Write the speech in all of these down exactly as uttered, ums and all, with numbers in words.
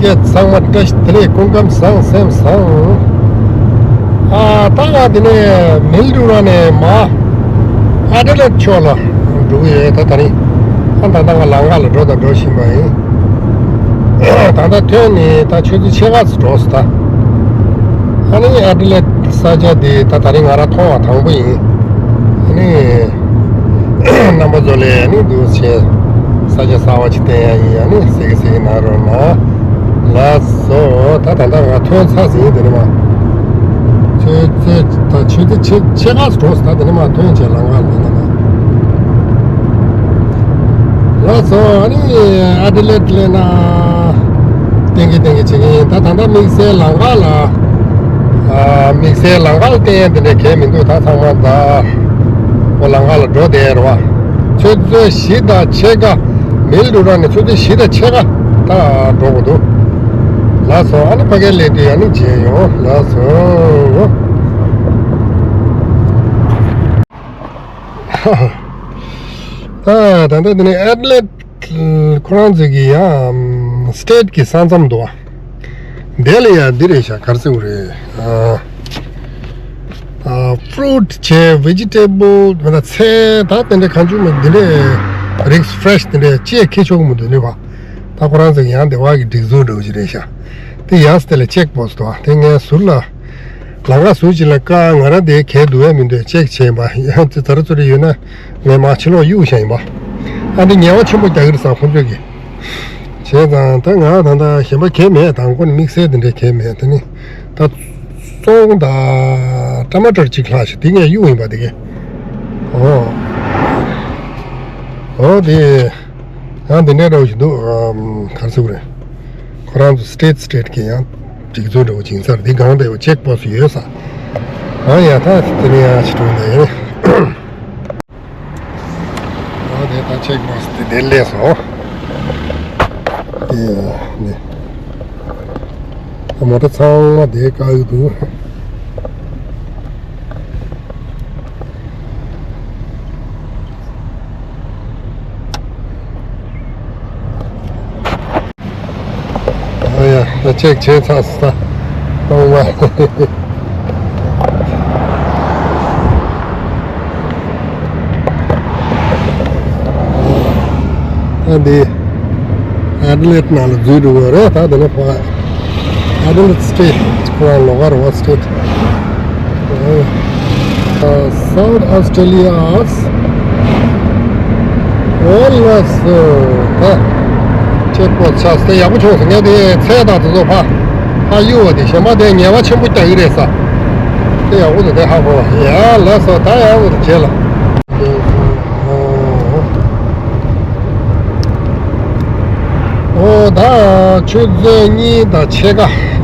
སྐད་ཚང་མ་བཀྲ་ཤིས་བདེ་ལེགས། སྐུ་ཁམས་བཟང་། སེམས་བཟང་། ཨ་ད་ང་འདི་ནས་མིལ་ཌུ་ར་ནས་མ་ཨ་ཌི་ལེ་ཌི་ཕྱོགས་ལ་འགྲོ་གི་ཡོད། ད་ད་རིང་ཨ་ད་ད་ང་ལམ་ཁ་ལ་འགྲོ་དང་འགྲོ་བཞིན་པ་ཡིན། ད་ད་ཐོན་ནས་ད་ཆུ་ཚོད་ཕྱེད་ཀ་ཙམ་འགྲོ་སོང་ད། ཨ་ནི་ཨ་ཌི་ལེ་ཌི་ས་ཆ་དེ་ད་ད་རིང་ང་རང་མཐོང་བ་དང་པོ་ཡིན། ཨ་ནི། རྣམ་པ་ཚོ་ལ་ཨ་ནི་འདུག་བྱས་ས་ཆ་གསར་པ་ཅིག་བསྟན་ཡ་ཡིན། ཨ་ནི་གཟིགས་གཟིགས་གནང་རོགས་གནང་། ལགས་སོ། ད་ད་ལྟ་ང་ཐོན་ཚར་ཟིན་དེ་ནི་མ། ཆུ་ཚོད་ད་ཆུ་ཚོད་ཕྱེད་ཕྱེད་ཀ་ཙམ་འགྲོ་སོང་། ད་དེ་ནི་མ་ཐོན་བྱས་ལམ་ཁ་ལ་དེ་ནི་མ། ལགས་སོ། ཨ་ནི་ཨ་ཌི་ལེ་ཌི་ལ་ན་གཏན་གྱི་གཏན་གྱི་བྱེད་ཀྱི་ཡིན། ད་ད་ལྟ་དམིགས་བསལ་ལམ་ཁ་ལ། ཨ་དམིགས་བསལ་ལམ་ཁ་ལ་བསྟན་ཡ་འདི་འདྲ་གས་མི་འདུག་ད་ཚང་མ་ད་འོ་ལམ་ཁ་ལ་འགྲོ་བསྡད་རེད་བ། ཆུ་ཚོད་བཞི་དང་ཕྱེད་ཀ། མིལ་ཌུ་ར་ནས་ཆུ་ཚོད་བཞི་དང་ཕྱེད་ཀ་ད་འགྲོ་དགོས་འདུག་ལགས་སོ། ཨ་ནི་ཕ་གིར་སླེབས་དུས་ཨ་ནི་མཇལ་ཡོང་། ལགས་སོ། ད་ད་ལྟ་འདི་ནི་ཨེ་ཌི་ལེ་ཌི་ཁོ་རང་ཚོའི་གི་ཡང་སི་ཊེ་ཊི་གི་ས་མཚམས་འདུག་བ། དེ་ལ་ཡང་འདི་རེད་ཤག་ག་རེ་ཟེར་དགོས་རེད། ཨ་ཨ་ཕུ་རུ་ཊི་བྱས་ཝེ་ཇི་ཊེ་བལ་མིན་ན་ཚལ་ད་དེ་འདྲ་གང་བྱུང་མིན་འདི་འདྲས་རིགས་ཕེ་རེ་ཤི་དེ་འདྲས་ཅིག་ཁྱེར་ཆོག་གི་མི་འདུག་ནི་བ། ད་ཁོ་རང་ཚོ་ཡང་སྡེ་བ་གི་སྒྲིག་འཛུགས་འདྲ་བོ་ཅིག་རེད་ཤག་དེ་ཡང་སི་ཊེ་ཊི་ལ་ཅེག་པོ་སི་ཊི་དང་དེ་ངའི་ཟུར་ལ་ལམ་ཁ་ཟུར་ཅིག་ལ་བཀག་ང་རང་དེ་གས་འདུག་ཡ་མི་འདུག་ཅེག་བྱས་ཡིན་པ། ཡང་དེ་ད་ར་ཚོ་རེ་ཡོད་ན་ངས་མ་ཕྱི་ལོགས་གཡུག་བཞག་ཡིན་པ། ཨ་འདི་ཉེས་པ་ཆེན་པོ་རྒྱག་གི་རེད་ཟེར་ཁོང་ཚོས་གི། བྱས་ཙང་ད་ང་ད་ལྟ་གཞན་པ་གས་མེད། དང་པོ་ནི་དམིགས་བསལ་དེ་འདྲའི་གས་མེད། དེ་ནི་ད་བཙོང་དང་ཊ་མ་ཊར་ཅིག་ལྷག་ཞིག་དེ་ངས་གཡུག་ཡིན་པ་དེ་གས། ཨོ་ཨོ་དེ། ཡང་དེ་འདྲའི་འདྲ་བོ་ཞིག་འདུག་ཨམ། ག་རེ་ཟེར་དགོས་རེད། ཁོ་རང་ཚོ་སི་ཊེ་ཊི་སི་ཊེ་ཊི་གི་ཡང་སྒྲིག་འཛུགས་འདྲ་བོ་ཅིག་ཡིན་ས་རེད། འདི་སྒང་དེ་བོ་ཅེག་པོ་སི་ཊི་ཡོད་ས། ཨ་ཡ་ད་དེ་ནས་ཡང་ཕྱི་དྲོ་ཡིན་ད་ཡིན། ཨ་དེ་ད་ཅེག་པོ་སི་ཊི་དེ་དེ་སླེབས་སོང་། དེ་ནས་མོ་ཊ་ཚང་མ་དེ་བཀག་གི་འདུག་ཨ་ཡ་ད་ཅེག་བྱས་ཚར་སོང་། སྟོང་པ། ད་འདི་ཨེ་ཌི་ལེ་ཌི་ནང་ལ་འཛུལ་འགྲོ་གི་རེད། ད་འདི་ནས་ཕར་ཨེ་ཌི་ལེ་ཌི་སི་ཊེ་ཊི་ཁོ་རང་ལོགས་ཀ་རེད་བ། སི་ཊེ་ཊི། South Australia. ཨོ་ལགས་སོ། ད་ཅེག་པོ་སི་ཊི་ཆགས་སོང་། ད་ཡག་པོ་བྱུང་སོང་། ངས་དེ་ཚལ་དང་དེ་ཚོ་ཕར་ཕར་གཡུག་པ་དེ་གཞན་པ་དེ་ཉེས་པ་ཆེན་པོ་རྒྱག་གི་རེད་ས། དེ་ཡག་པོ་འདུག་དེ་ཧ་གོ་བ། ཡ་ལགས་སོ། ད་ཡག་པོ་འདུག་རྗེས་ལ། ཨོ་ད་ཆུ་ཚོད་གཉིས་དང་ཕྱེད་ཀ་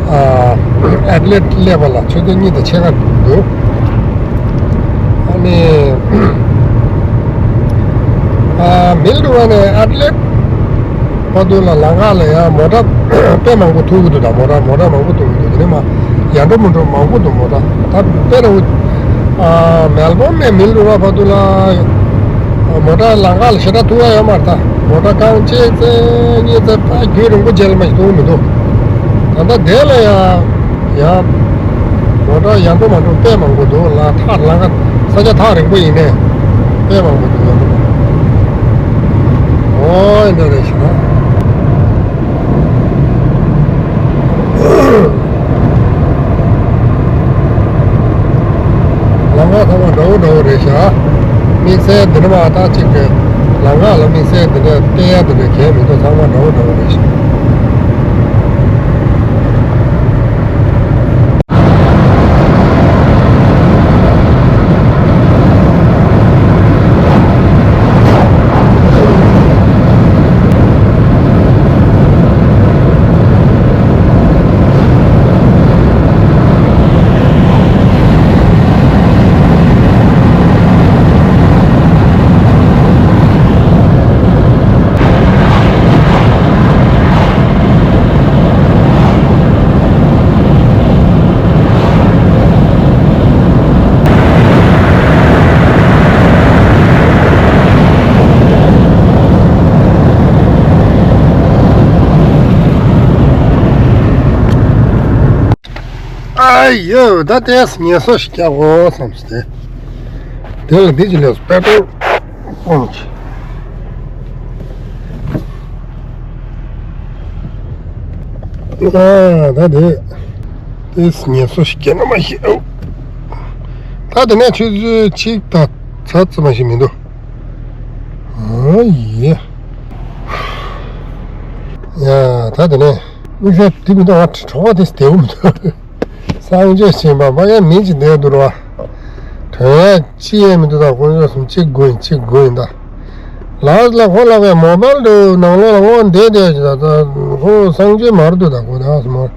ཨ་ཨེ་ཌི་ལེ་ཌི་སླེབས་པ་ལ་ཆུ་ཚོད་གཉིས་དང་ཕྱེད་ཀ་འདུག་ཨ་ནི་ཨ་མིལ་ཌུ་ར་ནས་ཨེ་ཌི་ལེ་ཌི་བར་དུ་ལ་ལམ་ཁ་ལ་ཡང་མོ་ཊ་དཔེ་མང་པོ་ཐུག་གི་འདུག་ད་མོ་ཊ་མོ་ཊ་མང་པོ་ཐུག་གི་འདུག་དེ་ནས་མ་ཡར་འགྲོ་མར་འགྲོ་མང་པོ་འདུག་མོ་ཊ་ད་དཔེ་ར་འུ་ཨ་མེལ་བོན་ནས་མིལ་ཌུ་ར་བར་དུ་ལ་མོ་ཊ་ལམ་ཁ་ལ་ཞེ་དྲག་ཐུག་ཡ་ཡོད་མ་རེད། ད་མོ་ཊ་རྐང་གཅིག་ཙམ་གཉིས་ཙམ་ད་རྒྱུན་རིང་པོ་རྗེས་ལ་མ་ཞིག་ཐུག་མི་འདུག་ད་ལྟ་དེ་ལ་ཡང་ཡང་མོ་ཊ་ཡར་འགྲོ་མར་འགྲོ་དཔེ་མང་པོ་འདུག་ལ་ཐག་ལམ་ཁ་ས་ཆ་ཐག་རིང་པོ་ཡིན་ནའི་དཔེ་མང་པོ་འདུག་ཡར་འགྲོ་མར་འགྲོ། ཨོ་ཨེ་འདྲ་རེད་ཤག་ལམ་ཁ་ཚང་མ་འདྲ་བོ་འདྲ་བོ་རེད་ཤག་དམིགས་བསལ་འདི་འདྲ་མ་ཐག་གཅིག་གི་ལམ་ཁ་ལ་དམིགས་བསལ་འདི་འདྲ་བསྟན་ཡ་འདི་འདྲ་གལ་མི་འདུག་ཚང་མ་འདྲ་བོ་འདྲ་བོ་རེད་ཤག་ཨེ་ཡོ། ད་ལྟས་ངལ་གསོ་ཞིག་རྒྱག་དགོས་བསམ་སྟེ། དེ་ལ་འདི་ཅི་ལས་པེ་ཏྲོལ་པམ་ཅིག་ཨ་ད་དེ་ལྟས་ངལ་གསོ་ཞིག་རྒྱག་ན་མ་ཤེས། ཨོ། ད་དེ་ནས་ཆུ་ཚོད་གཅིག་དང་ཚ་ཙམ་མ་ཞིག་མི་འདུག་ཨོ་ཡེ། ཡ་ད་དེ་ནས་དམིགས་བསལ་དེ་མི་འདུག་ང་གྲོད་པ་དེ་བདེ་པོ་མི་འདུག་གསང་སྤྱོད་བྱེད་པ་ཕ་གིར་མི་གཅིག་བསྡད་འདུག་ར། དོན་ཡ་ཅི་ཡས་མི་འདུག་ད་དཀོན་མཆོག་གསུམ་གཅིག་དགོས་ཡིན་གཅིག་དགོས་ཡིན་ད། ལགས་ལ་ཁོ་ལ་བའི་མོ་བལ་དུ་ནང་ལོགས་ལ་སྔོན་བསྡད་བསྡད་ཀྱི་ད་ད་ཁོ་གསང་སྤྱོད་མར་འདུག་ད་ཁོ་ད་སུ་མ།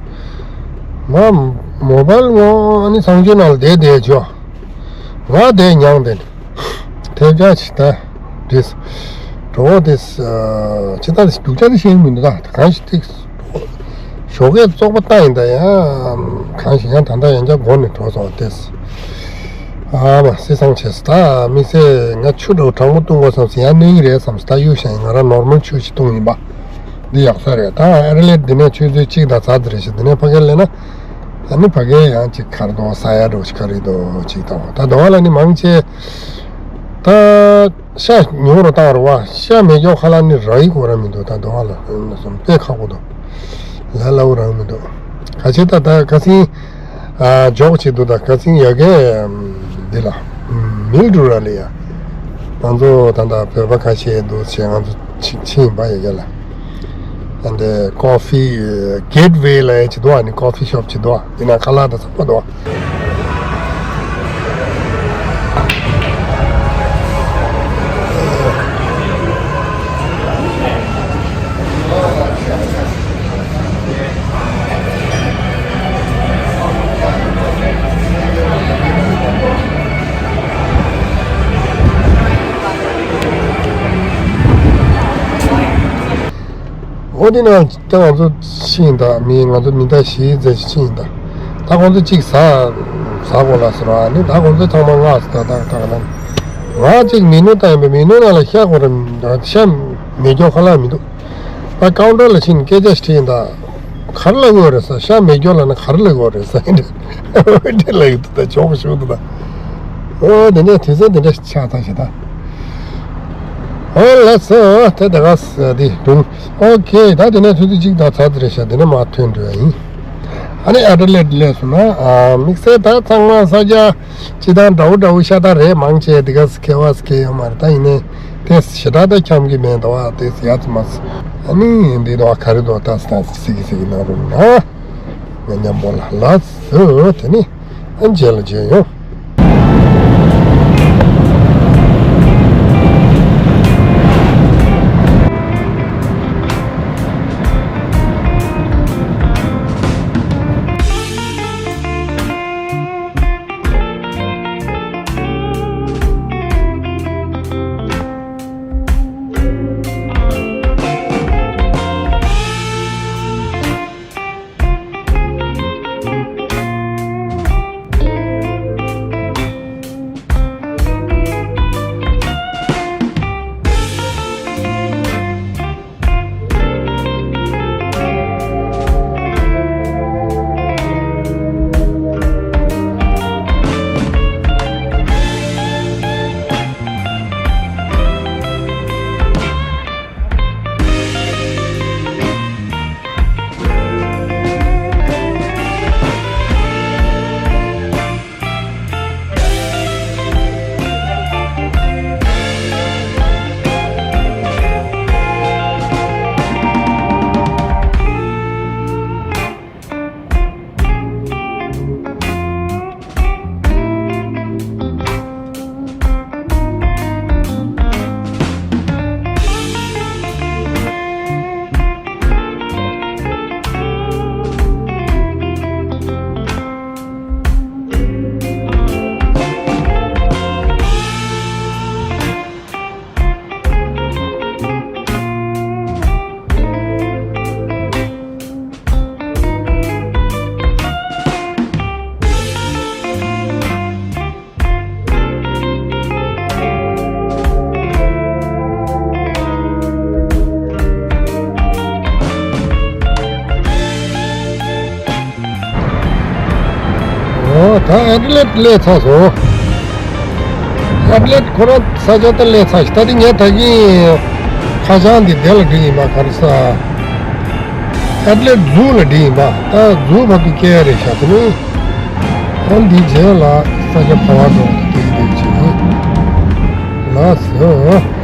ང་མོ་བལ་ངོ་ཨ་ནི་གསང་སྤྱོད་ནང་ལ་བསྡད་བསྡད་ཆོག་ང་དེ་མྱངས་དེ་ཐེབས་ཆག་ཅིག་ད་འདྲེས། གྲོགས་དེ་ཇི་ལྟར་སྡུག་ཅག་དེ་ཤེས་ཀྱི་མི་འདུག་ད་གང་ཞིག་ཏིག་ཞོགས་ཀས་བཙོག་པ་བཏང་ཡིན་ད་ཡང་གང་ཞིག་ཡང་ད་ལྟ་ཡང་བསྐྱར་མགོ་ནས་འགྲོ་སོང་ཏེ། ཨ་མ་སི་སང་བྱས་སོ་ད་དམིགས་བསལ་ང་ཆུ་འདྲ་བོ་གྲང་མོ་བཏུང་དགོས་བསམ་སོང་ཡང་གནོད་ཀྱི་རེད་བསམ་སོང་ད་གཡུག་བཞག་ཡིན་ང་རང་ནོར་མལ་ཆུ་ཞིག་བཏུང་ཡིན་པ། འདི་ཡག་ས་རེད། ད་ཨེ་རི་ལེ་འདི་ནས་ཆུ་ཚོད་གཅིག་དང་ཚ་ཙམ་རེད་ཤག་འདི་ནས་ཕ་གིར་སླེབས་ན། ཨ་ནི་ཕ་གིར་ཡང་གཅིག་ཁར་དོ་ས་ཡ་འགྲོ་ཞིག་ག་རེ་དོ་གཅིག་དང་ད་དོ་བ་ལ་ནི་མང་ཆེ། ད་ཤ་ཉུང་རུ་བཏང་རུ་བ་ཤ་མེ་སྒྱོགས་ཁ་ལ་ནི་ར་ཡི་གོ་ར་མི་འདུག་ད་དོ་བ་ལ་སོང་དཔེ་ཁག་པོ་འདུག་ལ་ལ་བུ་རང་མི་འདུག་ག་ཆེ་ད་ད་ཁ་སིང་ཨ་འཇོག་བྱེད་འདུག་ད་ཁ་སིང་ཡ་གེ་འདི་ལ་མིལ་འགྲོ་ར་ལི་ཡ། ང་ཚོ་ད་ལྟ་བོད་པ་ཁ་ཤས་འདུག་ཆེ་ང་ཚོ་ཕྱིན་ཕྱིན་ཡིན་པ་ཡ་གེ་ལ། ཨ་འདི་ཀོ་ཕི་གེ་ཊི་ཝེ་ལ་ཡ་ཅི་འདུག་ཨ་ནི་ཀོ་ཕི་ཤོབ་ཅི་འདུག་ཨ་འདི་ན་ཁ་ལག་ད་ཚང་མ་འདུག་འོ་དེ་ན་ད་ང་ཚོ་ཕྱིན་ད་མི་ང་ཚོ་མི་ད་བཞི་ཙམ་ཕྱིན་ད། ད་ཁོང་ཚོ་གཅིག་ཟ་ཟ་དགོས་ལ་ཟེར་བ་ནི་ད་ཁོང་ཚོ་ཚང་མ་ངག་ཟ་ད་ད་ད་ན། ང་གཅིག་མི་ནུ་ད་ཡིན་པ་མི་ནུ་ན་ལ་ཤ་དགོས་ར་ཤ་མེ་སྒྱོགས་ཁ་ལག་མི་འདུག་ད་ཀའུན་ཊར་ལ་ཕྱིན་སྐད་ཆ་ཞིག་དྲིས་ཡིན་ད། ག་རེ་ལབ་དགོས་རེད་ཟེར་ཤ་མེ་སྒྱོགས་ལབ་ན་ག་རེ་ལབ་དགོས་རེད་ཟེར་ཡིན་དྲིས་ལབ་ཡོད་འདུག་ད་ཇོག་ཞུ་འདུག་ད། ཨོ་དེ་འདྲ་དུས་ཚོད་དེ་འདྲ་ཆགས་ཚར་ཞེ་ད། ཨོ་ལགས་སོ་དེ་ད་ག་ས་དེ་སྒྲུང་། ཨོ་ཁེ་ད་དེ་ནས་དུས་ཚོད་གཅིག་དང་ཚར་དེ་རེད་ཤག་དེ་ནས་མར་ཐོན་འགྲོ་ཡ་ཡིན། ཨ་ནི་ཨ་ཌི་ལེཌ་སླེབས་སོང་ན་ཨ་དམིགས་བསལ་ད་ཚང་མ་ས་ཆ་སྤྱི་བཏང་འདྲ་བོ་འདྲ་བོ་ཤ་སྟག་རེད་མང་ཆེ་དེ་ག་ས་ཁེ་བ་ས་ཁེ་ཡོད་མ་རེད་ད་ཡིན་ནའི། དེ་ཞེ་དྲག་ད་འཁྱམ་གི་མེད་འདུག་ཨ་དེ་ཡ་ཙམ་མ་ཟད། ཨ་ནི་འདི་འདུག་ཨ་ག་རེ་འདུག་ད་ད་སིག་སིག་གནང་རོགས་གནང་། ང་མཉམ་པོ་ལ་ལགས་སོ་དེ་ནི་ཨ་མཇལ་ལ་མཇལ་ཡོང་། ད་ཨེ་ཌི་ལེཌ་སླེབས་ཚར་སོང་། ཨེ་ཌི་ལེཌ་ཁོ་རང་ས་ཆ་ད་སླེབས་ཚར་ཤག་ད་དེ་ངས་ད་གིན་ཁ་བྱང་འདི་དེ་ལ་བྲིས་ཡིན་པ། ག་རེ་ཟ། ཨེ་ཌི་ལེཌ་ཛུ་ལ་བྲིས་ཡིན་པ། ད་ཛུ་བར་དུ་སྐྱེལ་ཡ་རེད་ཤག་དེ་ནི་ཨ་འདི་རྗེས་ལ་ས་ཆ་ག་བ་འགྲོ་དེ་དེ་བྱེད་ཀྱི་ལགས་སོ།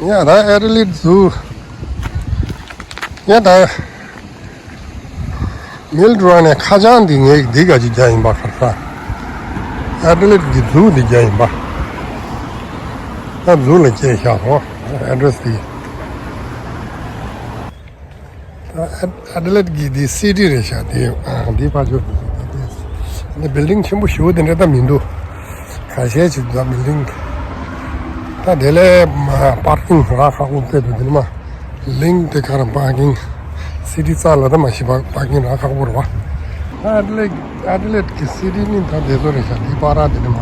ཡ་ད་ཨེ་ཌི་ལེཌ་ཛུ། ཡ་ད། མེལ་བྷོ་ནས་ཁ་བྱང་འདི་ངས་འདི་ག་ཅིག་རྒྱག་ཡིན་པ། ཁ་ཁ། ཨེ་ཌི་ལེཌ་གི་ཛུ་འདི་རྒྱག་ཡིན་པ། ད་ཛུ་ལ་སྐྱེལ་ཤག་ཧོ། ཨེ་ཌི་རེ་སི་འདི། ད་ཨེ་ཌི་ལེཌ་གི་འདི་སི་ཊི་རེད་ཤག་འདི། ཨ་འདི་ཕ་ཇོ་འདི་འདི་འདི་འདི་བིལ་ཌིང་ཆེན་པོ་ཞེ་པོ་དེ་འདྲ་ད་མི་འདུག་ཁ་ཤས་ཅིག་འདུག་བིལ་ཌིང་། ད་དེ་ལས་མ་པར་ཀིང་རག་ཁག་པོ་དཔེ་འདུག་དེ་ནི་མ། གླིང་དེ་ག་རང་པར་ཀིང་། སི་ཊི་རྩ་ལ་ད་མ་ཤི་པ་པར་ཀིང་རག་ཁག་པོ་རེད་བ། ཨ་ཌི་ལེཌ་ཨ་ཌི་ལེཌ་གི་སི་ཊི་ནི་ད་དེ་ཚོ་རེད་ཤག་འདི་པར་དེ་ནི་མ་ད།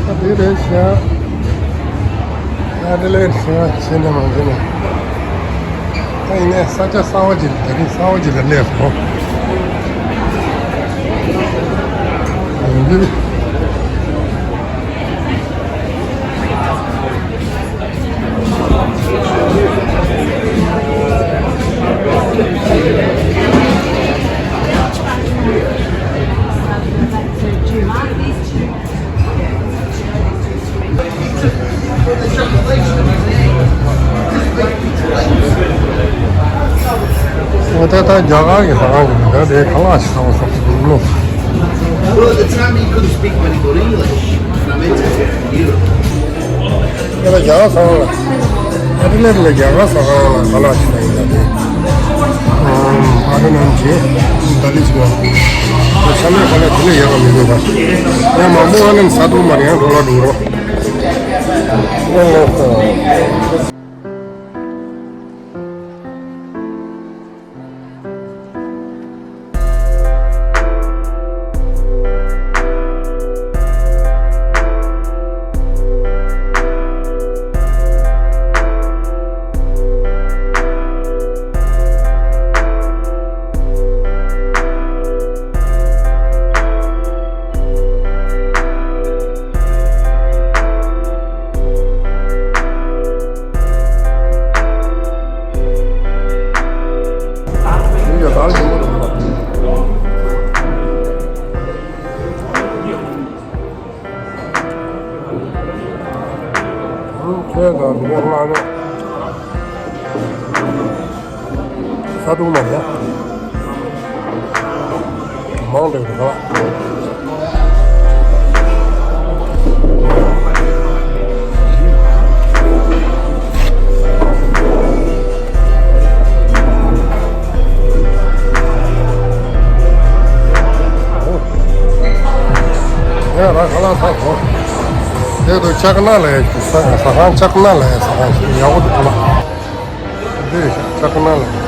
ད་དེ་རེད་ཤག་ཨ་ཌི་ལེཌ་ཟེར་བ་བྱས་ན་མ་བྱས་ན། ད་ཡིན་ནའི་ས་ཆ་གསར་བ་ཅིག་ལ་ད་རིང་གསར་བ་ཅིག་ལ་སླེབས་སོང་། འདི། འོ་ད་ལྟ་རྒྱ་གར་གྱི་ཟ་ཁང་གི་མི་འདུག་དེ་ཁ་ལག་ཞིག་ཟ་བ་ཟ་དགོས་འདུག་ནོ། Well, at the time he couldn't speak very good English, and I made to hear. ཁྱེད་ལ་རྒྱ་གར་ཟ་ཁང་ལ། ཨ་ཌི་ལེཌ་ལ་རྒྱ་གར་ཟ་ཁང་ལ་ཁ་ལག་ཅིག་ལ་ཡིན་ད་དེ། ཨ་ཨ་ནི་ནམ་རྗེས་ད་ལི་ཅིག་ལ། ཆ་མེད་ཁ་ལག་དེ་ལས་ཡག་ག་མི་འདུག་ད། ཡང་མང་པོ་ཨ་ནི་ཟ་ཐུབ་མ་རེད། ཡང་འགྲོ་ལ་འགྲོ་རོགས། ཨོ་ལོ་ཧོ། ཁྱེད་དང་འདི་ག་ལྷག་ནས། ས་དུང་མ་རེད། མང་དྲགས་འདུག་ག་ཡ་ར་ཁ་ལག་ཚར་སོང་། དེ་དུ་ལྕགས་ནག་ལ་ཡ་ཟ་ཟ་ཁང་ལྕགས་ནག་ལ་ཡ་ཟ་ཁང་ཞིག་ཡག་པོ་འདུག་ཁ་ལག་འདི་ལྕགས་ནག་ལ།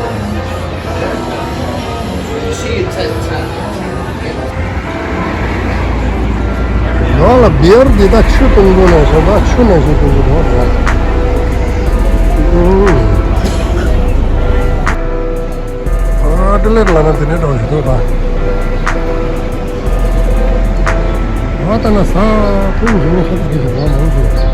ཡང་ལ་བི་ཡར་འདི་ད་ཆུ་གཏོང་དགོས་ན་ཞེ་ད་ཆུ་ནང་བཞིན་གཏོང་དགོས་རེད། ཨ་ཏི་ལེ་ལ་ན་དེ་ནས་འགྲོ་ཞིག་འདུག་ད། ང་ལྟ་ན་ས་ཁུངས་བཟུང་ན་ཤ་ཚ་གི་ཞིག་ང་མང་ཆེ།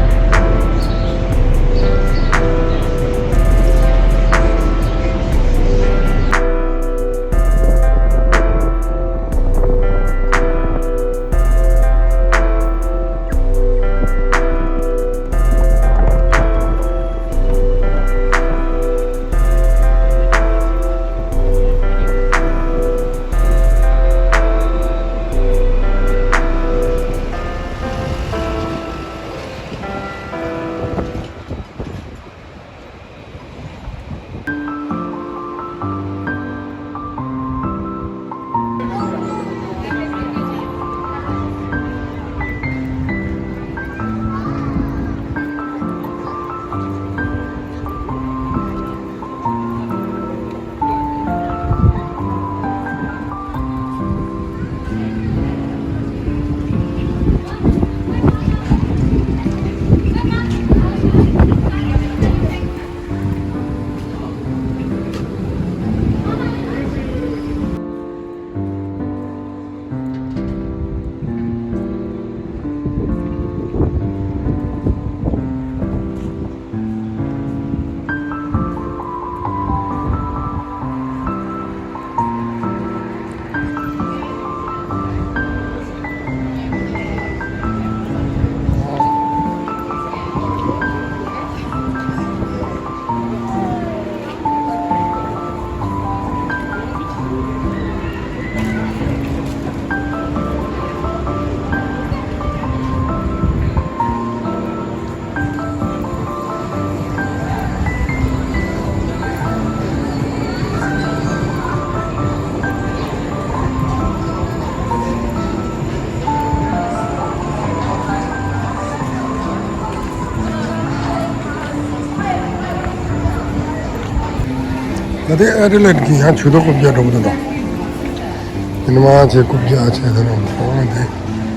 ད་ལྟའི་ཨེ་ཌི་ལེཌ་ཀྱི་ཡང་ཇུས་གཏོགས་རྐུབ་བཀྱག་འགྲོ་གི་འདུག་ད། དེ་ནི་མ་བྱས་རྐུབ་བཀྱག་བྱས་ད་ནི་ཚང་མ་དེ།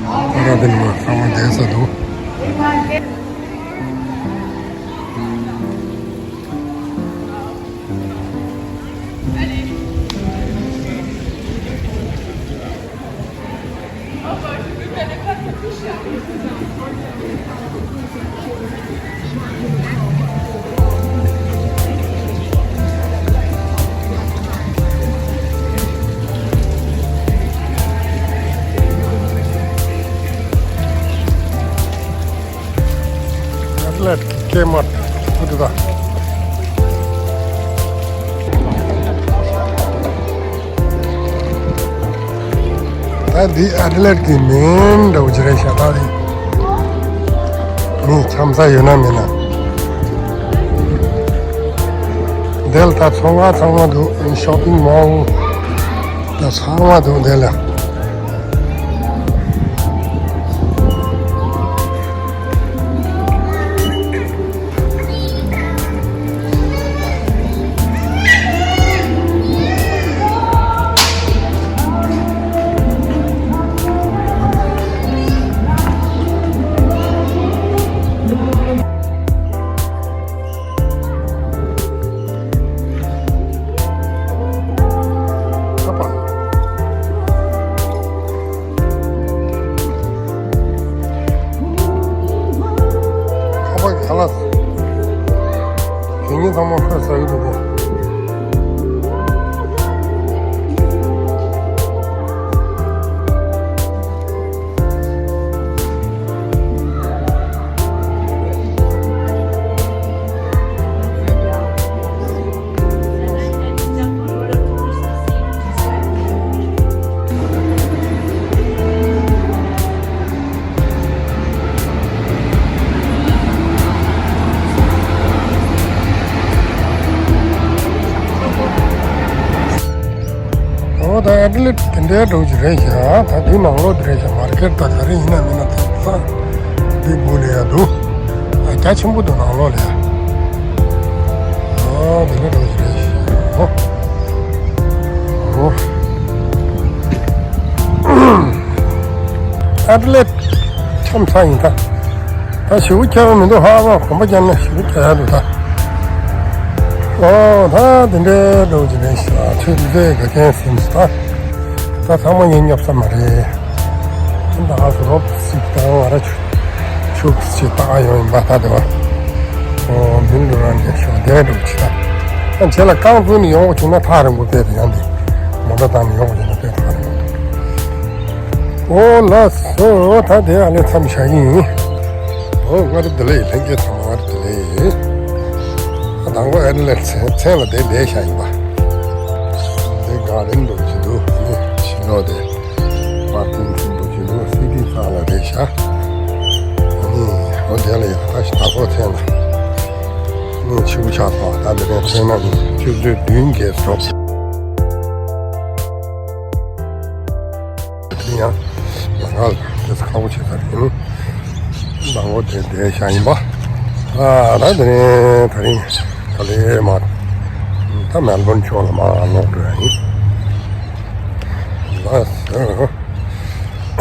ཨ་ར་དེ་ནི་མ་ཚང་མ་བསྡད་ས་འདུག་ཨེ་ཌི་ལེཌ་ཀི་མར་ཊི་ཨུ་ཏུ་ད། ད་འདི་ཨེ་ཌི་ལེཌ་ཀི་མེན་འདྲ་བོ་ཅིག་རེད་ཤག་ད་རེད། མི་འཆམ་ས་ཡོད་ན་མེད་ན། འདི་ལ་ད་ཚོང་ཁང་ཚང་མ་འདུག་ཤོ་པིང་མོལ་ད་ཚང་མ་འདུག་འདི་ལ། ཁ་པར་གྱི་ཁ་ལག་དེ་ཉིན་ཚང་མ་ཁོས་ཟ་གི་འདུག་གོ། ཨོ་ད་ཨེ་ཌི་ལེཌ་དེ་འདྲའི་འགྲོ་གི་རེད་ཤག་ད་འདི་ནང་ལོགས་དེ་རེད་ཤག་མར་ཀེཊ་ད་ག་རེ་ཡིན་ན་མིན་ན་ཐེབས་ས་འདི་སྒུག་ལས་ཡ་འདུག་ཨ་རྒྱ་ཆེན་པོ་འདུག་ནང་ལོགས་ལ་ཡ། ཨོ་དེ་འདྲ་འགྲོ་གི་རེད་ཤག་ཨོ། ཨེ་ཌི་ལེཌ་འཆམ་ས་ཡིན་ད། ད་ཞེ་པོ་ཁྱད་པར་མི་འདུག་ཧ་མ་གོམ་པ་རྒྱབ་ན་ཞེ་པོ་ཁྱད་ཡ་འདུག་ད། ཨོ་ད་དེ་འདྲའི་འགྲོ་གི་རེད་ཤག་ཆུ་འདི་འདྲའི་དགའ་མཁན་ཟིན་སོང་ད། ད་ཚང་མ་ཡིན་སྙོབ་ས་མ་རེད། ད་ང་ཚོ་རོབ་ཙམ་ད་ང་ར་ཆུ་ཆུ་ཞིག་བཏང་ཡོང་ཡིན་པ་ད་དེ་བ། ཨོ་མི་འགྲོ་ར་འདྲ་ཤོག་དེ་འགྲོ་ཅི་ད། ཨ་བྱས་ལ་རྐང་བཙུགས་ནས་ཡོང་བ་བྱུང་ན་ཐག་རིང་པོ་དཔེ་རེད་ཡང་འདི། མོ་ཊ་བཏང་ནས་ཡོང་བ་བྱུང་ན་དཔེ་ཐག་རིང་པོ་འདུག་ཨོ་ལགས་སོ། ད་དེ་ཨ་ལས་མཚམས་བཞག་གི་ཡིན། ཨོ་མངའ་རིས་བདེ་ལེགས། ལྷན་རྒྱས་ཚང་མ་མངའ་རིས་བདེ་ལེགས། ཨ་དང་པོ་ཨེ་ཌི་ལེཌ་མཚན་མཚན་ལ་དེ་བསྡད་བཞག་ཡིན་པ། དེ་ག་རེ་འདུག་ཅི་འདུག་ཨ་ནི་ཕྱི་ལོགས་དེ་པར་ཀིང་ཆེན་པོ་ཅི་འདུག་སི་ཊི་རྩ་ལ་བསྡད་བཞག་ཨ་ནི་ཨོ་དེ་ལ་ཡང་ད་ཞིག་ད་གོ་མཚན་ལ་ཨ་ནི་ཆུ་བོ་ཆགས་སོང་། ད་དེ་ནས་མཚན་ན་ནི་ཆུ་ཚོད་བདུན་བརྒལ་སོང་། དེ་ཡང་ལམ་ཁ་ལ་དེ་ཚོ་ཁག་པོ་བྱེད་ས་རེད། ནི་མདང་དགོང་དེ་བསྡད་བཞག་ཡིན་པ། ཨ་ད་དེ་ནས་ད་རིང་ག་ལེ་མ་ད་མེལ་བོན་ཕྱོགས་ལ་མར་ལོག་འགྲོ་ཡ་ཡིན། ལགས་སོ།